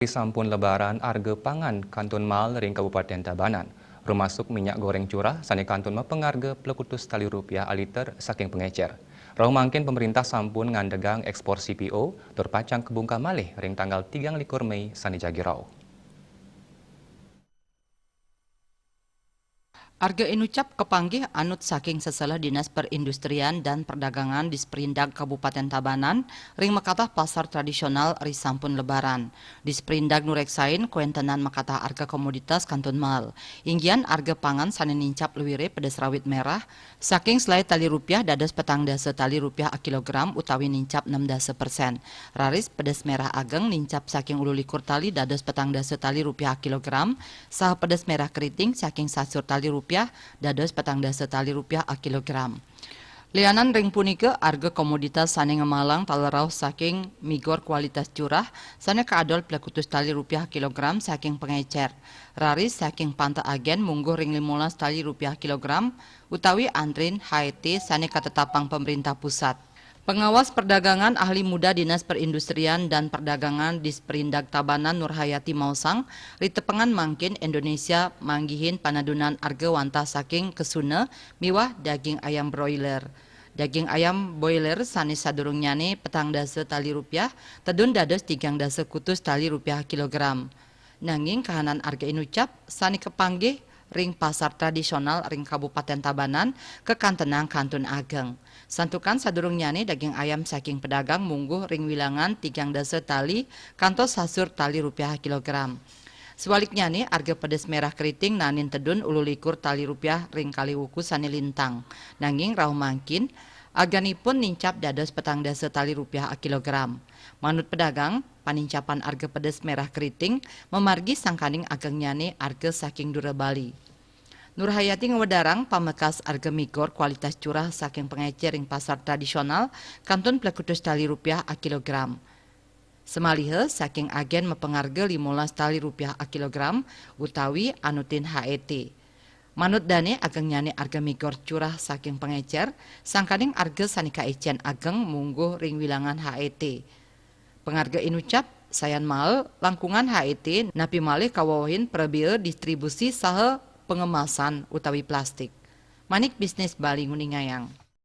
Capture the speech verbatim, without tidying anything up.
Sampun Lebaran, arga pangan kantun mael ring Kabupaten Tabanan, rumasuk minyak goreng curah sané kantun mapangarga plekutus tali rupiah aliter saking pangécér. Rauh mangkin pamréntah sampun ngandegang ékspor C P O tur pacang kabungkah malih ring tanggal tigang likur Méi sané jagi rauh. Arga inucap kapanggih anut saking Seseleh Dinas Perindustrian dan Perdagangan Disperindag Kabupaten Tabanan ring makatah pasar tradisional ri sampun Lebaran. Disperindag nureksain kuéntenan makatah arga komoditas kantun mael. Inggihan arga pangan sané nincap luiré pedes rawit merah, saking selaé tali rupiah dados petang dasa tali rupiah a kilogram utawi nincap enam dasa persen. Raris pedes merah ageng nincap saking ulu likur tali dados petang dasa tali rupiah a kilogram, saha pedes merah keriting saking sasur tali rupiah dados petang dasa tali rupiah a kilogram. Lianan ring punika, arga komoditas sané ngemalang taler rauh saking migor kualitas curah sané kaadol plekutus tali rupiah kilogram saking pangécér. Raris saking panta agén mungguh ring limolas tali rupiah kilogram utawi antrin H E T sané katetapang pamréntah pusat. Pengawas Perdagangan Ahli Muda Dinas Perindustrian dan Perdagangan Disperindag Tabanan Nurhayati maosang, ri tepengan mangkin Indonesia manggihin panadunan arga wantah saking kesuna miwah daging ayam broiler. Daging ayam boiler sané sadurungnyané petang dasa tali rupiah tedun dados tigang dasa kutus tali rupiah kilogram. Nanging kahanan arga inucap sané kapanggih ring pasar tradisional ring Kabupaten Tabanan kakantenang kantun ageng. Santukan sadurungnyané daging ayam saking pedagang mungguh ring wilangan tigang dasa tali kantos sasur tali rupiah kilogram. Sebaliknyané, arga pedes merah keriting nanin tedun ulu likur tali rupiah ring kalih wuku sané lintang. Nanging rauh mangkin, arganipun nincap dados petang dasa tali rupiah a kilogram. Manut pedagang, panincapan arga pedes merah keriting mamargi sangkaning agengnyané arga saking dura Bali. Nurhayati ngwedarang pamekas arga migor kualitas curah saking pangécér ring pasar tradisional kantun plekutus tali rupiah a kilogram. Samaliha saking agén mapangarga limolas tali rupiah a kilogram utawi anutin H E T. Manut dané agengnyané arga migor curah saking pangécér, sangkaning arga sané kaicén ageng mungguh ring wilangan H E T. Pangarga inucap, sayan mael, langkungan H E T napi malih kawewehin prabéa distribusi saha pangemasan utawi plastik. Manik Bisnis Bali nguningayang.